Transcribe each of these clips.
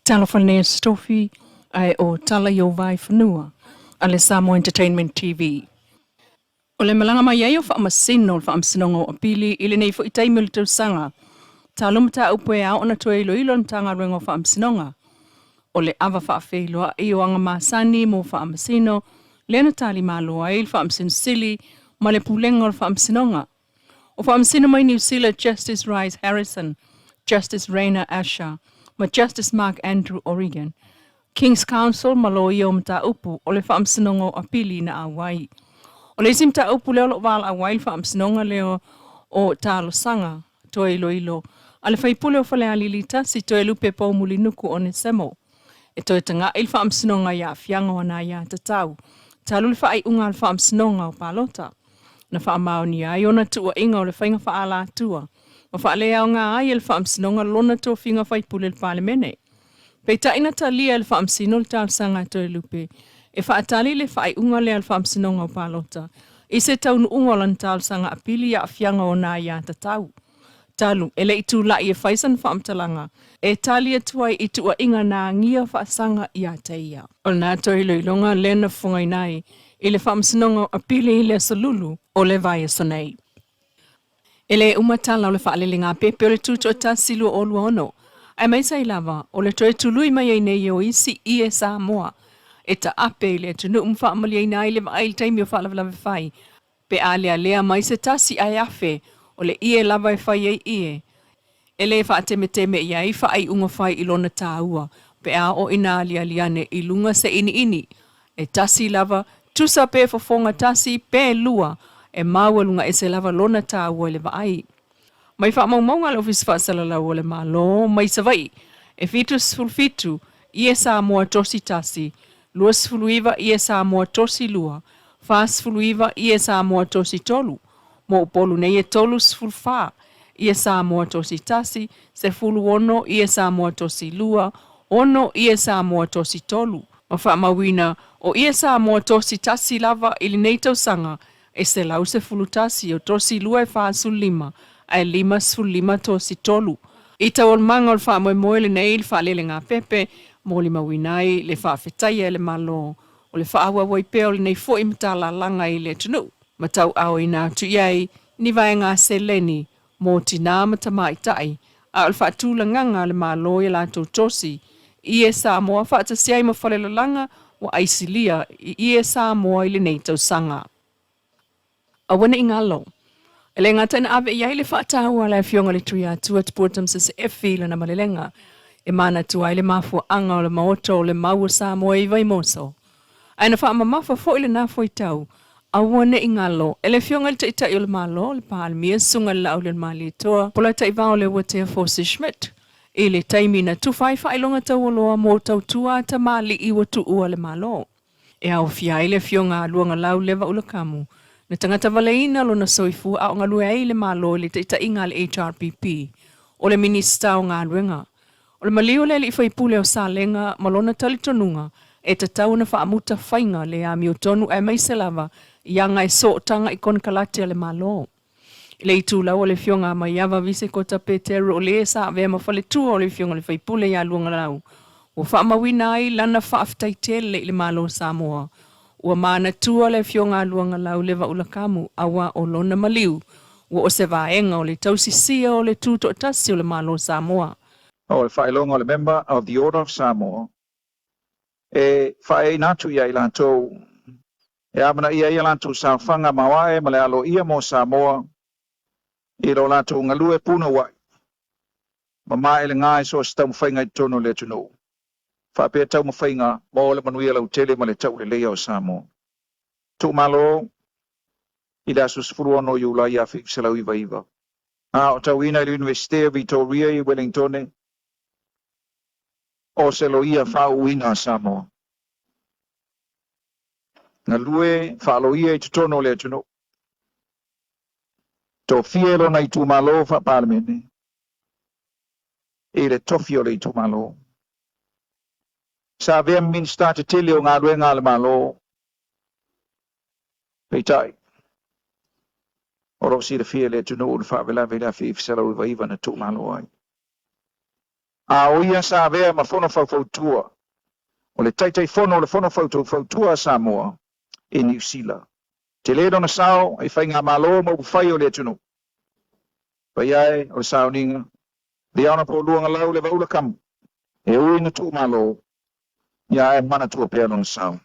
Talofa lenei aso Tofi, ae o tala i ou vaefanua a le Samoa Entertainment TV. O le malaga mai ai o Faamasino o le Faamasinoga o Apili i lenei foi taimi o le tausaga, talu mataupu e ao ona toe iloilo e le Matagaluega o Faamasinoga. O le ava faafeiloai o aga masani mo Faamasino lea na talimalo ai le Faamasino Sili ma le Pulega o le Faamasinoga. O Faamasino mai Niu Sila Justice Rice Harrison, Justice Rainer Asher ma Justice Mark Andrew O'Regan, King's Counsel ma Loia o Mataupu o le Faamasinoga o Apili na auai. O le isi mataupu lea o lo o valaau ai le Faamasinoga lea o talosaga toe iloilo a le faipule o Falealili 1 Toelupe Poumulinuku Onesemo e toe taga'i le Faamasinoga i aafiaga o ana aiatatau talu le faaiuga a le Faamasinoga o Palota na faamaonia ai ona tuuaiga o le faiga faaalatua ma faaleaoga ai e le Faamasinoga lona tofiga faipule i le Palemene. Peitai na talia e le Faamasino le talosaga a Toelupe e faatali le faaiuga lea a le Faamasinoga o Palota i se taunuuga o lana talosaga apili i aafiaga o ona aiatatau talu e le i tulai e fai sana faamatalaga e tali atu ai i tuuaiga na agia faasaga ia te ia. O lena toe iloiloga lea na fofogaina ai i le Faamasinoga o Apili i le Aso Lulu o le vaiaso nei. E le uma tala o le faalelegāpepe o le Tutoatasi 2026, aemaise ai lava o le toe tului mai ai nei o isi ie Samoa e taape i le atunuu ma faamalieina ai le vaai i le taimi o faalavelave fai pe a lealea mai se tasi ae afe o le ie lava e fai ai ie e le faatemeteme i ai faaiuga fai i lona taua pe a oo ina aliali ane i luga se iniini e tasi lava, tusa pe fofoga tasi pe lua, e maualuga ese lava lona taua i le vaai. Mai faamaumauga a le Ofisa Faasalalau o le Malo mai Savaii, e 77 ie Samoa tosi tasi, 29 ie Samoa tosi lua, 49 ie Samoa tosi tolu, mo Upolu nei e 34 ie Samoa tosi tasi, 16 ie Samoa tosi lua, 6 ie Samoa tosi tolu. Ma faamauina o ie Samoa tosi tasi lava i lenei tausaga e 111 o tosi lua e 45 ae 55 tosi tolu. I taualumaga o le faamoemoe lenei i le faalelegāpepe, molimauina ai le faafetaia e le Malo o le faaauau ai pea o lenei foi matalalaga i le atunuu, ma tauaaoina atu i ai ni vaega seleni mo tinā ma tamaitai, a o le faatulagaga a le Malo i a latou tosi ie Samoa faatasi ai ma falelalaga ua aisilia i ie Samoa i lenei tausaga. Aua ne i galo, e le gata ina ave i ai le faataua a le Afioga i le Tuiatua Tupua Tamasese Efi i lana malelega e manatua ai le mafuaaga o le Maota o le Mau o Samoa i Vaimoso, ae na faamamafa foi lena fuaitau, aua ne i galo e le Afioga i le Taitai o le Malo, le Palemia, Susuga i le Laaulialemalietoa, Polataivao Leuatea Forsyth Schmidt, i le taimi na tufa ai faailoga taualoa mo tautua a tamalii ua tuua le Malo. E aofia ai le Afioga a Luagalau Leva Ulakamu, na tagata valeina lona soifua a o galue ai i le Malo i le taitaiga a le HRPP, o le Minisita o Galuega. O le maliu o le alii faipule o Salega ma lona talitonuga e tatau ona faamuta faiga le amiotonu aemaise lava i aga e sootaga i konekarate a le Malo. I le itulau o le Afioga a Maiava Visekota Peteru o le sa avea ma faletua o le Afioga i le Faipule ia Luagalau, ua faamauina ai lana faafetai tele i le Malo o Samoa. Ua manatua le Afioga a Luagalau Leva Ulakamu aua o lona maliu ua o se vaega o le tausisia o le tutoatasi o le Malo o Samoa. O le faailoga o le Member of the Order of Samoa e faaeaina atu ia i latou e amanaia ai a latou saofaga maoae ma le aloaia mo Samoa i lo latou galue punouai ma maelega i so o se taumafaiga i totonu o le atunuu faapea taumafaiga mo le manuia lautele ma le tauleleia o Samoa. Tuumalo i le aso 16 Iulai 1999 a o tauina i le Iunivesite o Vitoria i Wellingtone o se loia faauuina a Samoa. Galue faaloia i totonu o le atunuu. Tofia e lona itumalo faa-Palemene i le tofi o le itumalo. Sa avea ma Minisita tetele o galuega a le Malo. Peitai, o lo o silafia e le atunuu le faalavelave i le 1999 na tuumalo ai. A o ia sa avea ma fono faufautua o le Taitaifono o le Fono Faufautua a Samoa i Niu Sila. Tele lona sao i faigamalo ma upufai o le atunuu. Paia e o le sauniga, the Honorable Luagalau Levaula Kamu, e ui ina tuumalo, ia ae manatua pea lona sao.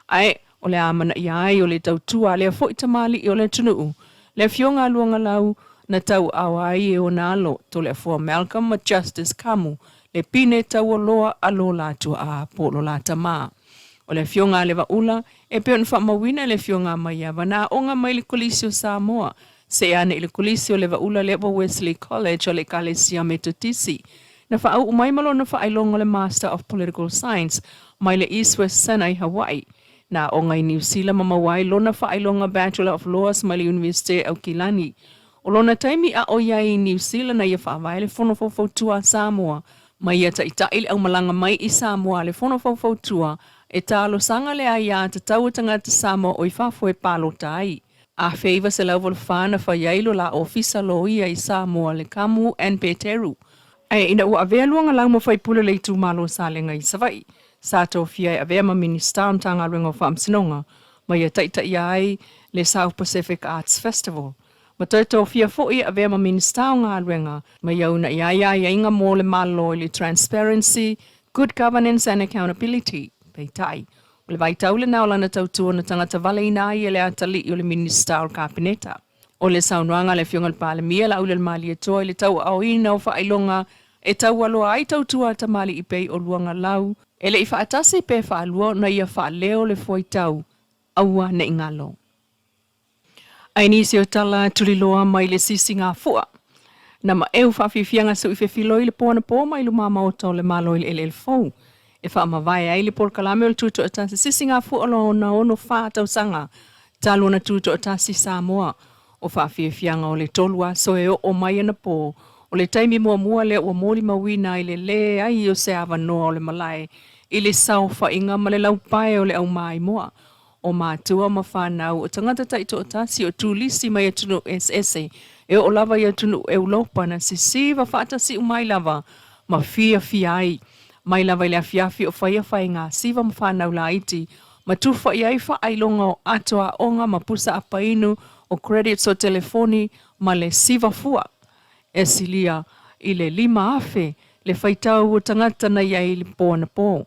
Ae o le a amanaia ai o le tautua a lea foi tamalii o le atunuu, le Afioga a Luagalau na tauaao ai e ona alo Toleafoa Malcolm ma Justice Kamu le pine taualoa a lo la tuaa po o lo la tama. O le Afioga a Levaula e pei ona faamauina e le Afioga a Maiava na aoga mai le Kolisi o Samoa seia ane i le Kolisi o Levaula lea ua Wesley College o le Ekalesia Metotisi. Na faauu mai ma lona faailoga o le Master of Political Science mai le East West Center i Hawaii. Na aoga i Niu Sila ma maua ai lona faailoga Bachelor of Laws mai le Iunivesite Aukilani. O lona taimi a o i ai i Niu Sila na ia faavae le Fono Faufautua a Samoa ma ia taitai le aumalaga mai i Samoa a le Fono Faufautua e talosaga le aia tatau a tagata Samoa o i fafo e palota ai. 1984 na fai ai lo la ofisa loia i Samoa le Kamu and Peteru. Ae ina ua avea Luagalau ma faipule o le itumalo o Salega i Savaii, sa tofia e avea ma Minisita o Matagaluega o Faamasinoga ma ia taitaia ai le South Pacific Arts Festival. Ma toe tofia foi e avea ma Minisita o Galuega ma ia uunai ai aiaiga mo le Malo i le Transparency, Good Governance and Accountability. Peitai, o le vaitau lena o lana tautua na tagata valeina ai e le atalii o le Minisita o le Kapeneta. O le saunoaga a le Afioga i le Palemia Laaulialemalietoa i le tauaaoina o faailoga e taualoa ai tautua a tamalii pei o Luagalau, e le i faatasi pe faalua ona ia faaleo le fuaitau, aua ne i galo. Ae nisi o tala tuliloa mai le sisigafua. Na maeu faafiafiaga suʻi fefiloi le po anapo mai luma maota o le Malo i le eleele fou e faamavae ai le polokalame o le Tutoatasi Sisigafua o lona 64 tausaga talu ona tutoatasi Samoa. O faafiafiaga o le tolu aso e oo mai anapo o le taimi muamua lea ua molimauina ai le leai o se avanoa o le malae i le saofaiga ma le laupae o le aumaimoa o matua ma fanau, o tagata taitoatasi, o turisi mai atunuu eseese e oo lava i atunuu Eulopa na sisiva faatasi'u mai lava ma fiafia ai. Mai lava i le afiafi o faia faiga siva ma fanau laiti ma tufa i ai faailoga o ato aoga ma pusa apainu o credits o telefoni ma le siva fua e silia i le 5,000 le faitau o tagata na i ai i le po anapo,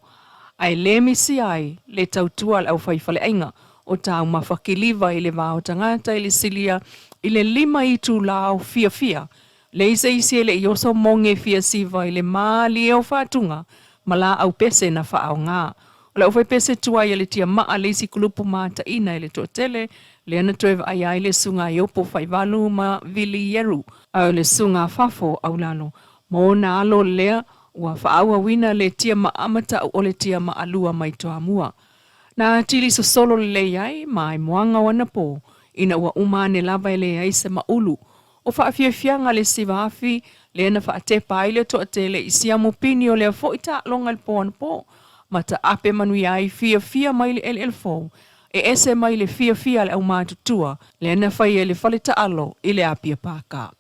ae le misi ai le tautua a le aufaifaleaiga o taumafa kiliva i le va o tagata i le silia i le lima itula o fiafia. Leai se isi e le i oso moge fia siva i le malie o faatuga ma laau pese na faaaoga. O le aufaipese tuai a le tiamaa le isi kulupu mataina i le toatele lea na toe vaaia ai le susuga a Iopo Faivalu ma Vili Ieru, a o le susuga a Fafo Aulalo ma ona alo lea ua faaauauina le tiamaa ma ta'u o le tiamaa lua mai Toamua. Na atili sosolo lelei ai ma aimoaga o anapo ina ua uma ane lava e leai se maulu o faafiafiaga le siva afi lea na faatepa ai le toatele i siamu pini o lea foi taaloga i le po anapo ma taape manuia ai fiafia mai le eleele fou e ese mai le fiafia a le aumatutua lea na faia i le fale taalo i le Apia Pāka.